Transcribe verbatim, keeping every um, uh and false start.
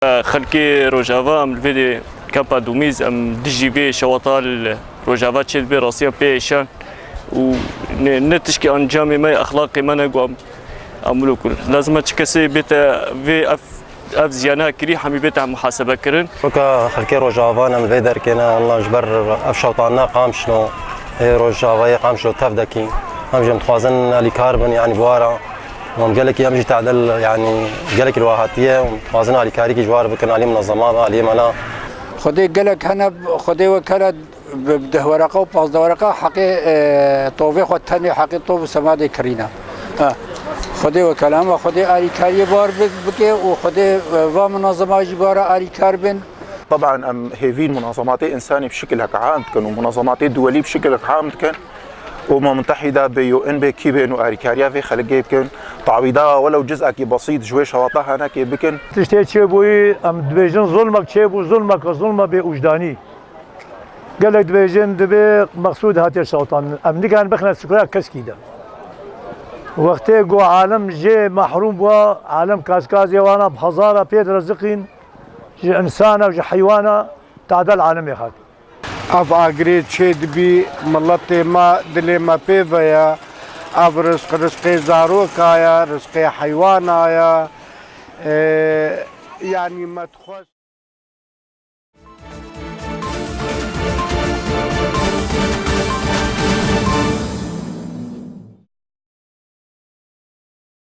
Xelkê Rojava, em li vê de kampa Dumîz, em dijî vê şewata li Rojava çêdibe, rastiya pê êşan û ne, ne tişkî encamê me, exlaqê me ne ku em, em wilo ku lazim e çi kesê bête vê ev, ev ziyana kirî hemî bête muhasebe kirin. Weke xelkê Rojava em vê derkê ne, Allah ji ber ev şewtana Qamişlo, ê Rojavayê Qamişlo tev dekî. Em jî em dixwazin alîkar bin, yanî bi wara. Em gelekî em jî tadil, yanî gelekî li we hatiye, em dixwazin alîkarîkî ji war bikin, alî munezema, alî mela. Xwedê gelek hene, Xwedê wekele bi deh wereqa û pazdeh wereqa heqê, e, tovê xwe tenê heqê tov û semadê kirîne. Ha. Xwedê wekele, ama Xwedê alîkariyê bar bi-, bike û Xwedê, e, va munezema jî bara alîkar bin. Teban em hêvîn munazematê însanî bi şikilek am dikin û munazematê duwelî bi şikilek am dikin û Umem Mutehîda bê U N bê kî bên û arîkariya vê xelkê bikin. Tawîda welew cizekî besît ji wê şewata hanekê bikin. Tiştê çêbûyî, em dibêjin zulmek çêbû, zulmek, zulme bê ûjdanî. Gelek dibêjin, dibê Mexsûd hatiye şewtan. Em nikarin bixine sikoya keskî de. Wextê ku alem jê mehrûm bû, alem kaskazê wana bi hezara pê direziqîn, ji însana û ji heywana tade li alemê hat. Ev agirê çê dibî, miletê me, dilê me pê ve ye. Ev rizq, rizqê zaroka ye, rizqê heywana ye. Ee, yanî me dixwest.